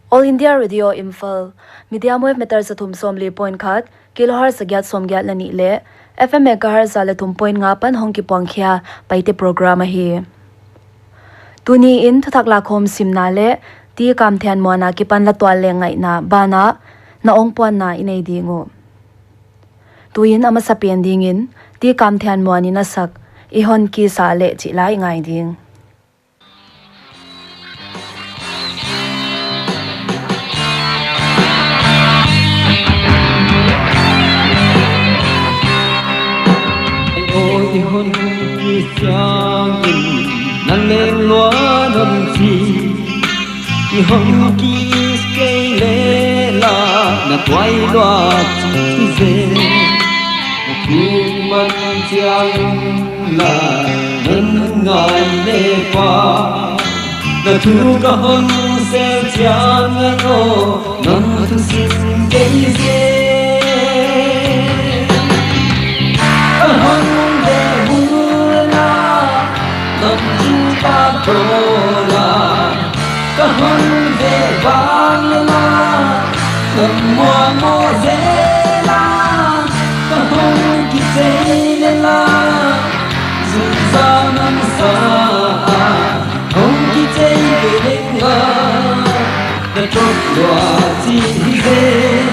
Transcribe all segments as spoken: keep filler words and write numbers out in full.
All India Radio Imphal, medium wave meter za thum sawmli point khat, kilohertz za giat sawmgiat leh nih leh, F M megahertz za leh thum point nga apan hong kipuang khia Paite program ahi. Tuni in thuthak lakhawm simna leh T. Kamthianmuan a kipan la tual leh ngaihna banah na hong puanna i nei ding uh. Tuin a masapen dingin T. Kamthianmuan in a sak I Hon Kisa Leh chih la i ngai ding. Ei aw, i hon kis chiangin na leng lua nawn chi. I hon kis kei leh la na tuai lua chi zen. Na thuk man chiang la non ngai leh pah. Na thu ka hon sel chiang a ko non thu sim kei zen. Ka hon ve hun la non thu ka bawl a. Ka hon ve vang leh la non muang maw zel a. Ka hon kichei leh la zungzal non sa a. Hon kichei kei leng la na tuak lua chi hi zen.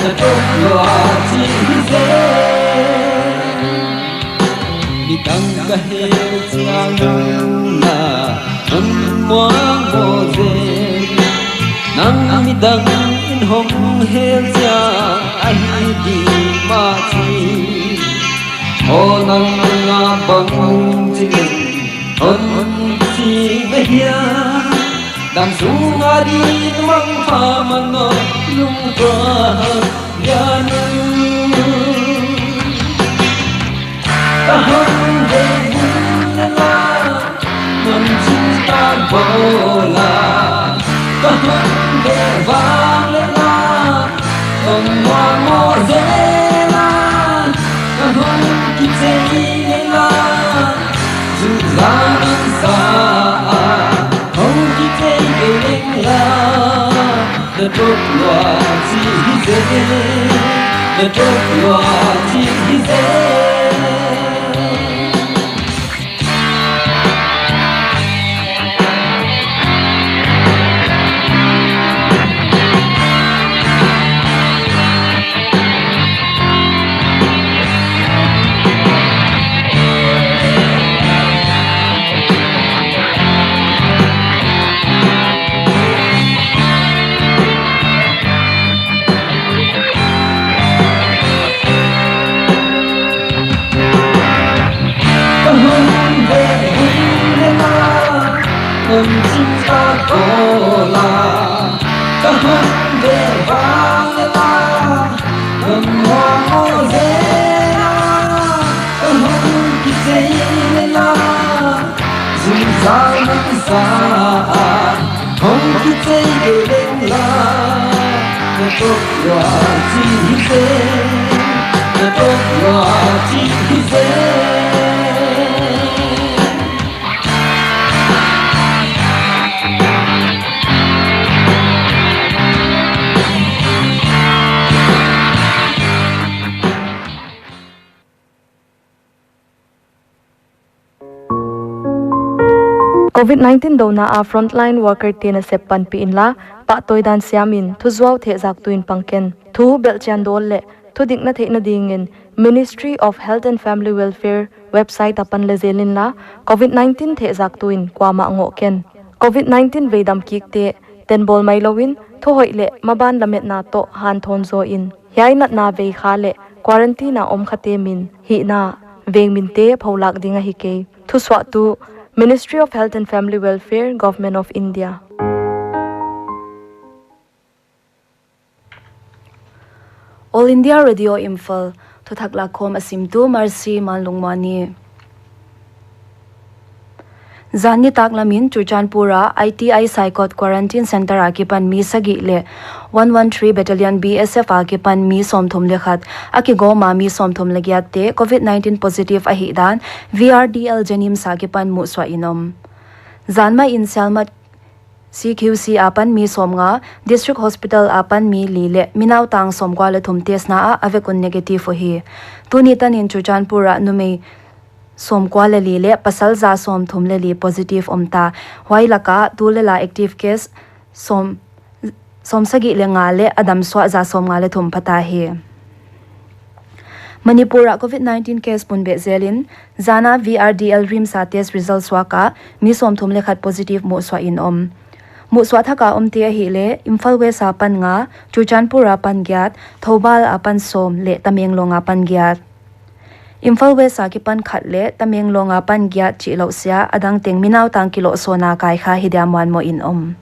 Na tuak lua chi hi zen. Midang ka hel chiang in na hon muang maw zen. Nang midang in hon hel chiang ahi di mah chi. Aw, nang a bang chi leng hon chi na hia. Dam sung a din mangpha man aw, lungtuak lian. Ka hon ve hun la non thu ka bawl a. Ka hon ve vang leh la non muang maw zel a. Ka hon kichei leh la zungzal non sa a. Hon kichei kei leng la na tuak lua chi hi zen. Na tuak lua chi hi zen. Ka hon ve hun la non thu ka bawl a. Ka hon ve vang leh la non muang maw zel a. Ka hon kichei leh la zungzal non sa a. Hon kichei kei leng la na tuak lua chi hi zen. Na tuak lua chi hi zen. Covid nineteen douna a frontline worker te nasep panpih inla, pahtawi dan siamin, thuzuau thehzaktu in pang ken. Thu belhchian dawl leh, thudikna theihna dingin, Ministry of Health and Family Welfare website apan la zel inla, Covid nineteen thehzaktu in kuamah ngoh ken. Covid nineteen veidam kikte, tenbawl mailouin, thuhoih leh maban lametna toh hanthawn zaw in. Hiai natna vei kha leh quarantine a om khate min, hihna, veng minte pholak ding ahi kei. Thusuahtu, Ministry of Health and Family Welfare, Government of India. All India Radio Imphal, thuthak lakkhawm a simtu Mercy Manlungmuani. Zan nitaklam in Churachandpur a I T I Saikot Quarantine Center a kipan mi sagih leh one one three Battalion B S F a kipan mi sawmthum leh khat, a kigawm a mi sawmthum leh giat te COVID nineteen positive ahihdan V R D L JNIMS a kipan muhsuah in om. Zan mah in Sielmat C Q C a pan mi sawmnga, District Hospital a pan mi li leh mi nautang sawmkua leh thum test na ah a vek un negative uhi. Tuni tan in Churachandpur a numei sawmkua leh li leh pasal za sawmthum leh li positive om ta. Huai lak ah tulel a active case sawm, sawmsagih leh nga leh a damsuah za sawmnga leh thum pha ta hi. Manipur a COVID nineteen case pun beh zel in, zan a V R D L JNIMS a test result suak ah mi sawmthum leh khat positive muhsuah in om. Muhsuah thak a omte ahihleh Imphal West a pan nga, Churachandpur a pan giat, Thoubal a pan sawm leh Tamenglong a pan giat. Imphal West a kipan khat leh Tamenglong a pan giat chih louh sia a dang teng mi nautang kilohsawn a kaikha hi dia muanmoh in om.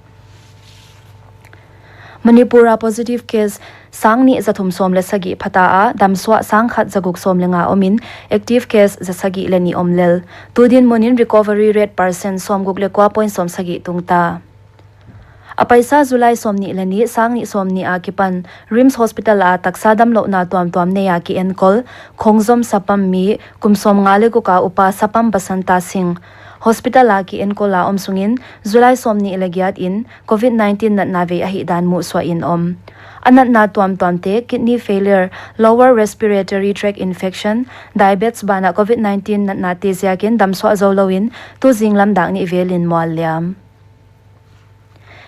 Manipur a positive case sang nih za thum sawm leh sagih pha ta a, damsuah sang khat za guk sawm leh nga om in, active case za sagih leh nih om lel. Tu dinmun in recovery rate percent sawmguk leh kua point sawmsagih tung ta. A paisa July sawmnih leh nih, sang nih sawmnih a kipan JNIMS Hospital a taksa damlouhna tuamtuam nei a kienkol, Khongjom Sapam mi, kum sawmnga leh guk a upa Sapam Basanta Singh, hospital a kienkol a om sungin July sawmnih leh giat in COVID nineteen natna vei ahihdan muhsuah in om. A natna tuamtuamte kidney failure, lower respiratory tract infection, diabetes banah COVID nineteen natnate ziakin damsuah zoulou in, tu zinglam dak nih vel in mual liam.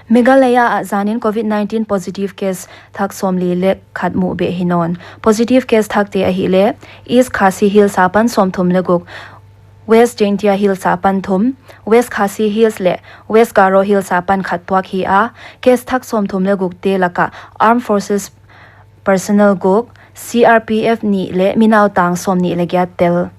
Meghalaya ah zan in COVID nineteen positive case thak sawmli leh khat muh beh hi nawn. Positive case thakte ahihleh East Khasi Hills a pan sawmthum leh guk, West Jaintia Hills a pan thum, West Khasi Hills leh West Garo Hills a pan khat tuak hi a, case thak sawmthum leh gukte lak ah Armed Forces personnel guk, C R P F nih leh mi nautang sawmnih leh giat tel.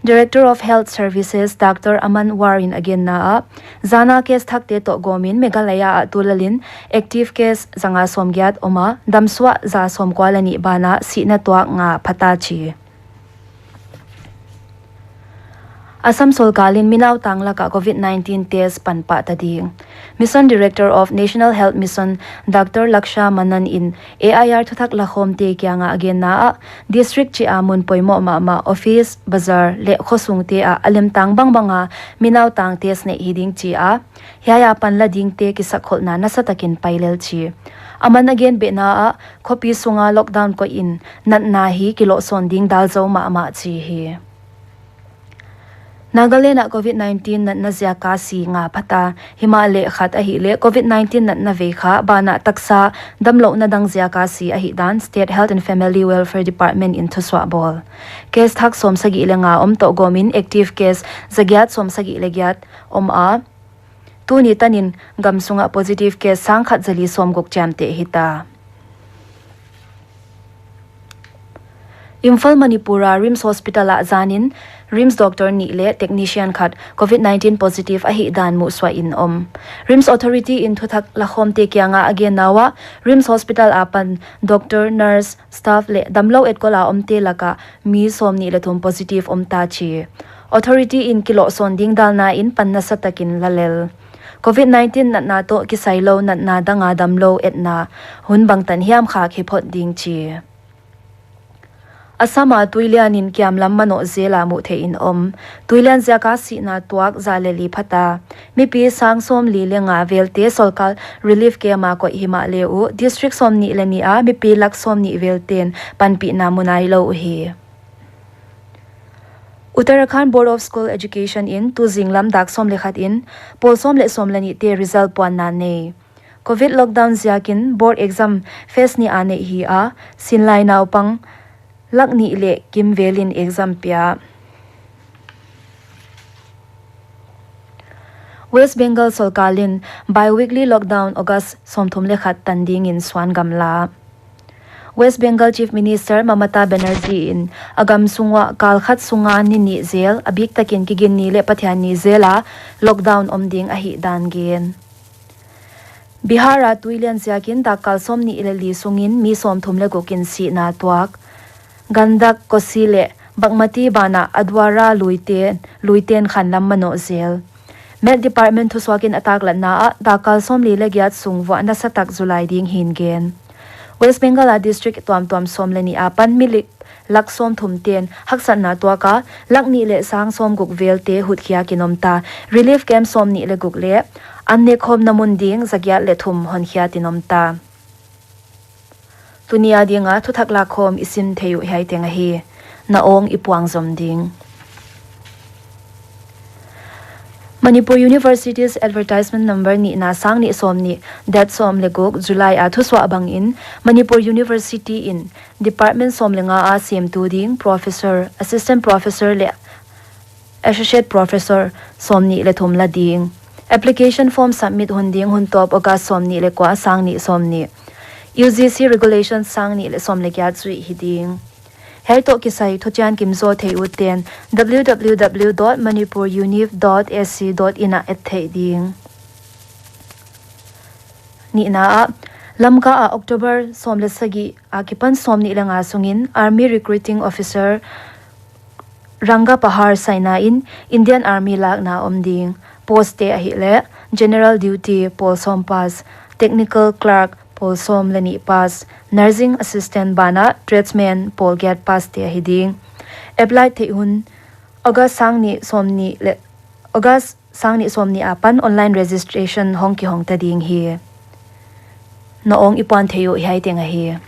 Director of Health Services Doctor Aman War in a genna ah, zan a case thakte toh gawm in Meghalaya ah tulel in active case zanga sawmgiat om a, damsuah za sawmkua leh nih banah sihna tuak nga pha ta chi. Assam sorkar in mi nautang lak ah COVID nineteen test pan pah ta ding. Mission Director of National Health Mission Doctor Laksha Menon in A I R thuthak lakhawmte kiang a a genna ah, district chih a mun poimoh mahmah, office, bazar leh khosungte ah a lemtang bangbang a mi nautang test neih hi ding chi a, hiai a pan la dingte kisakkholhna nasatakin pai lel chi. Aman a gen behna ah, khopi sunga lockdown koih in natna hi kilohsawn ding dal zou mahmah chi hi. Nagaland ah COVID nineteen natna ziak a si nga pha ta, himahleh khat ahihleh COVID nineteen natna vei kha banah taksa damlouhna dang ziak a si ahihdan State Health and Family Welfare Department in thusuah bawl. Case thak sawmsagih leh nga om toh gawm in active case zagiat sawmsagih leh giat om a, tuni tan in gam sungah positive case sang khat zali sawmguk chiamteh hi ta. Imphal, Manipur a RIMS Hospital ah zan in RIMS doctor nih leh technician khat COVID nineteen positive ahihdan muhsuah in om. RIMS authority in thuthak lakhawmte kiang a a genna uah, RIMS Hospital a pan doctor, nurse, staff leh damlou etkol a omte lak ah mi sawmnih leh thum positive om ta chi. Authority in kilohsawn ding dalna in pan nasatakin la lel. COVID nineteen natna toh kisailou natna dang a damlou etna hun bangtan hiam khak hi phot ding chi. Assam a tuilian in kiamlam manoh zel a muh theih in om. Tuilian ziak a sihna tuak za leh li pha ta. Mipi sang sawmli leh nga velte sorkar relief camp a koih himahleh uh, district sawmnih leh nih a mipi lak sawmnih velte'n panpihna mu nailou uhi. Uttarakhand Board of School Education in tu zinglam dak sawm leh khat in pawl sawm leh sawm leh nihte result puanna nei. COVID lockdown ziakin board exam phase nih a neih hi a, sinlai naupang lak nih leh kim vel in exam pia. West Bengal sorkar in bi-weekly lockdown August sawmthum leh khat tan ding in suan gamla. West Bengal Chief Minister Mamata Banerjee in a gam sung uah kal khat sunga ni nih zel, a biktakin Kiginni leh Pathianni zel a lockdown om ding ahihdan gen. Bihar a tuilian ziakin dakkal sawmnih leh li sungin mi sawmthum leh guk in sihna tuak. Gandak, Kosi leh Bagmati banah Adwara luite'n, luite'n khanlam manoh zel. Met Department thusuakin a taklatna ah dakkal sawmli leh giat sung vuah nasatak zu lai ding hi'n gen. West Bengal a district tuamtuam sawm leh nih apan mi lak sawmthum te'n haksatna tuak a, lak nih leh sang sawmguk velte hutkhia in om ta. Relief camp sawmnih leh guk leh an nekkhawmna mun ding zagiat leh thum honkhiat in om ta. Tuni a dinga thuthak lakkhawm i sim theih uh hiai teng ahi. Na awng i puang zom ding. Manipur University's advertisement number nihna, sang nih sawmnih, date sawm leh guk July a thusuah bangin, Manipur University in department sawm leh nga a semtu ding professor, assistant professor leh associate professor sawmnih leh thum la ding. Application form submit hun ding hun tawp August sawmnih leh kua, sang nih sawmnih. U G C regulation sang nih leh sawm leh giat zuih hi ding. Hiai toh kisai thuchian kim zaw theih utte'n w w w dot manipur univ dot a c dot in ah et theih ding. Nihna ah, Lamka ah October sawm leh sagih akipan sawmnih leh nga sungin Army Recruiting Officer Rangapahar saina in Indian Army lakna om ding. Post te ahihleh General Duty pawl sawm pass, Technical Clerk pawl sawm leh nih pass, Nursing Assistant banah Tradesman pawl giat pass te ahi ding. Apply theih hun August sang nih sawmnih leh, August sang nih sawmnih apan online registration hong kihong ta ding hi. Na awng i puang theih uh hiai teng ahi.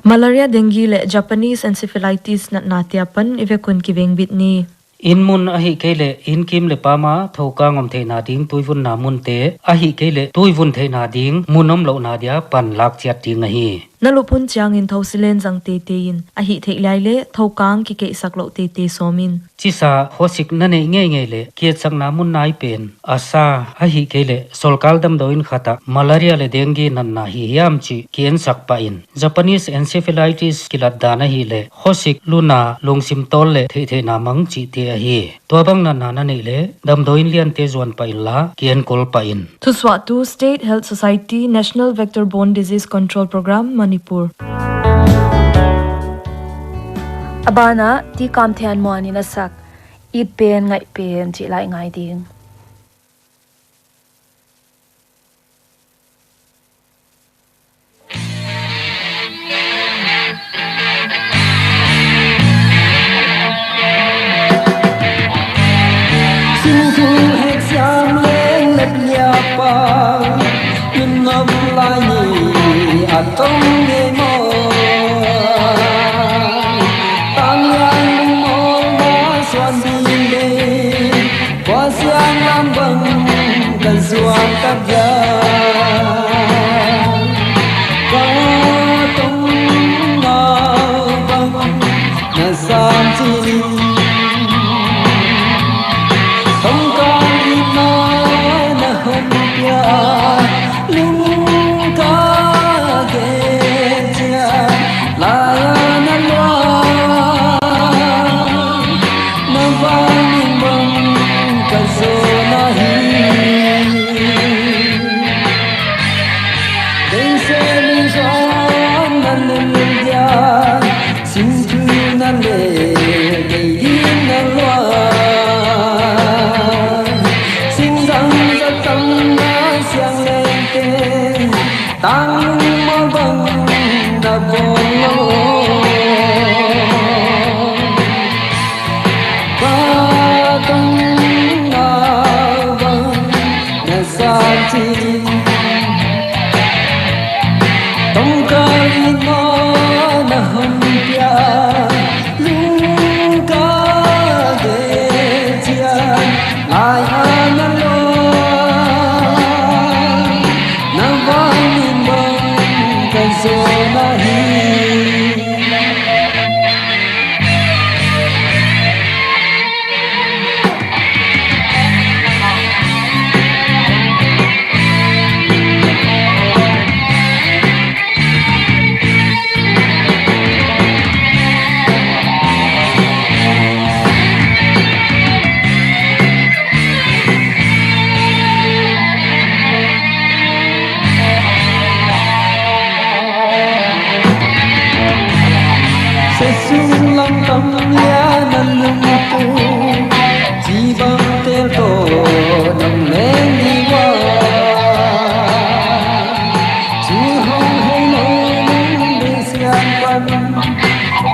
Malaria, dengue leh Japanese encephalitis natnate apan i vek un kivengbit ni. Inn mun ahihkeileh inn kim leh pam a thokang om theihna ding tuivunna munte, ahihkeileh tuivun theihna ding mun omlouhna dia pan lak chiat ding ahi. Na lup hun chiangin thousilen zang teitei in, ahihtheih lai leh thokang kikeihsak louh teitei sawm in. Chisa khosik na neih ngeingei leh, kietsakna mun nai pen, ASHA ahihkeileh sorkar damdou inn khat ah malaria leh dengue natna hi hiam chih ki-ensak pah in. Japanese encephalitis kilat dan ahihleh khosik, luna, lungsim tawl leh theihtheihna mang chihte ahi. Tuabang natna na neih leh damdou inn liante zuan pah inla, ki-enkol pah in. Thusuahtu, State Health Society, National Vector Borne Disease Control Programme, Manipur. A ban ah, T. Kamthianmuan in a sak, It Pen Ngaih Pen chih la i ngai ding. Singthu hek siam leng lep liapa, min nom lai ni a tong ngei maw. Tang lian lung maw ma suan ding leh, kua siang lam bang ka zuan tak dia. Ka tong ngau bang na san chi. Tongkal in na na hon pia, lung ka gen chia, lai a na lua. Na van in bang ka zo na hi. Deng se min zon na nun nun dia, singthu na le, dei din na lua. Singdang za tam na siang leng te, tang ma bang na bol lo. Ba tong na bang na sa chi. Tongkal in na na hon pia, lung ka gen chia, lai a na lua. Na van in bang ka zo na hi.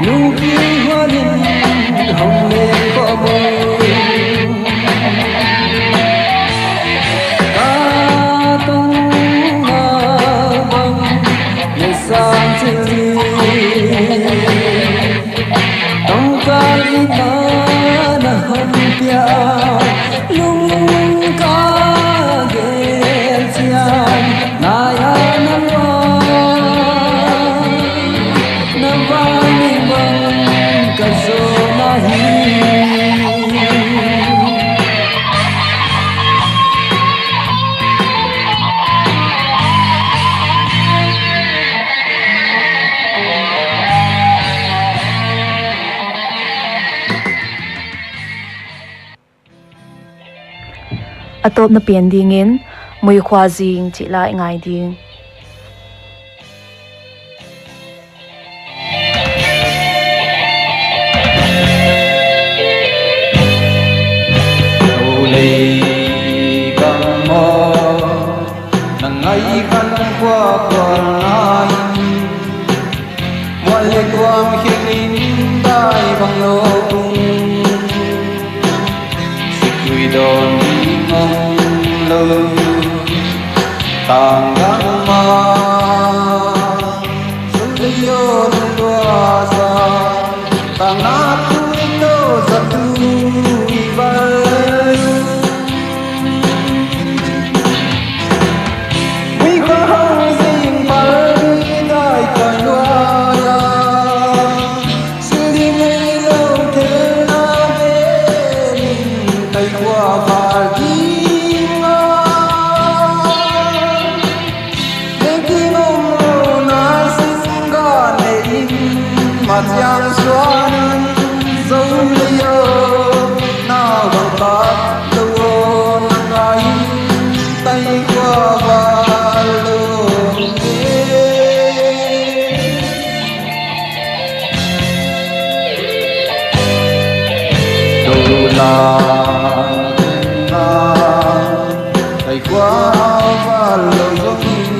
Lungkimhuai in hong leng ko maw. Ka tungah bang na sang chih. Tangkal in na hon pia, lungka gel chiang, ngai a na lua, na vang in bang ka zo na hi. A tawpna pen dingin, Muikhua Zing chih la i ngai ding. Lou lei bang maw, na ngaih khan khuakhual ngai. Mual leh kuang khek in tai bang lou tung. Siktui dawn ding om lou. Tang dang mah. Sum leh yawn lua sa. Tang na tui to sa tui val. Muikhua hong zing pal dai kai lua ya. Sil ding nei lou thei na ding, tai khua val ding a. Nei ding om lou na sing ga nei in, ma chiang suan in zou lei o, na vang pat lou o, na ngai tai khua val lou e. Dou la na, tai khua val lou zong in.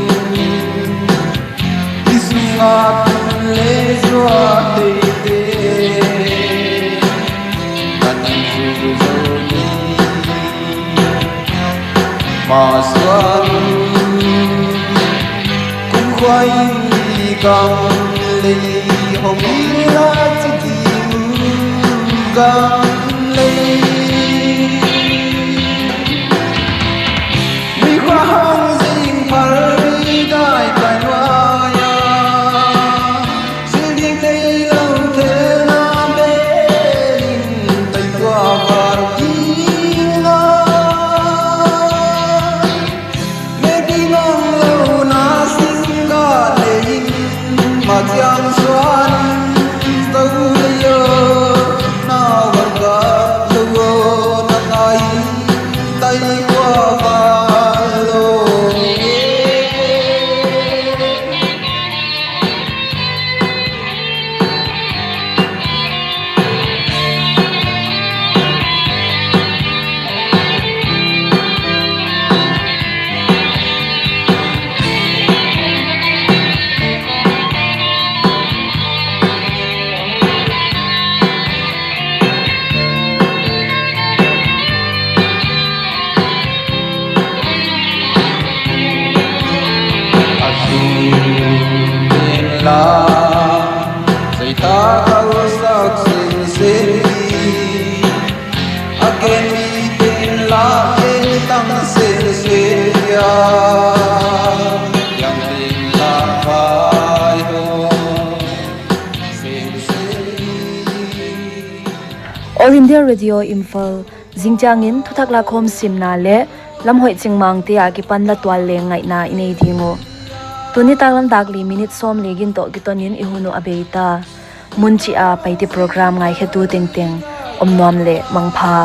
I sung a tun leh zuak teitei. Kan zu zou ni. Ma suan kum khua in i gam lei, hong i la chi ding gam lei. Muikhua hong zing pal dai kai lua ya. Sil ding nei lou thei na ding, tai khua val ding a. Nei ding om lou na sing ga nei in, ma chiang suan in zou lei o, na vang pat lou o, na ngai tai khua val lou e. A sung pen la, sei ta kau sak sin sin di. A gen mi pen la, gen tang sin sin ya. Yang tin la vai ho. All India Radio Imphal, zingchiangin thuthak lakhawm simna leh lamhoih chingmangte akipan la tual leng ngaihna i nei ding uh. Tuni taklam dak li minute sawmli gin toh kiton in i hun uh a bei ta. Mun chih a Paite program ngaikhetu tengteng om nuam leh mangpha.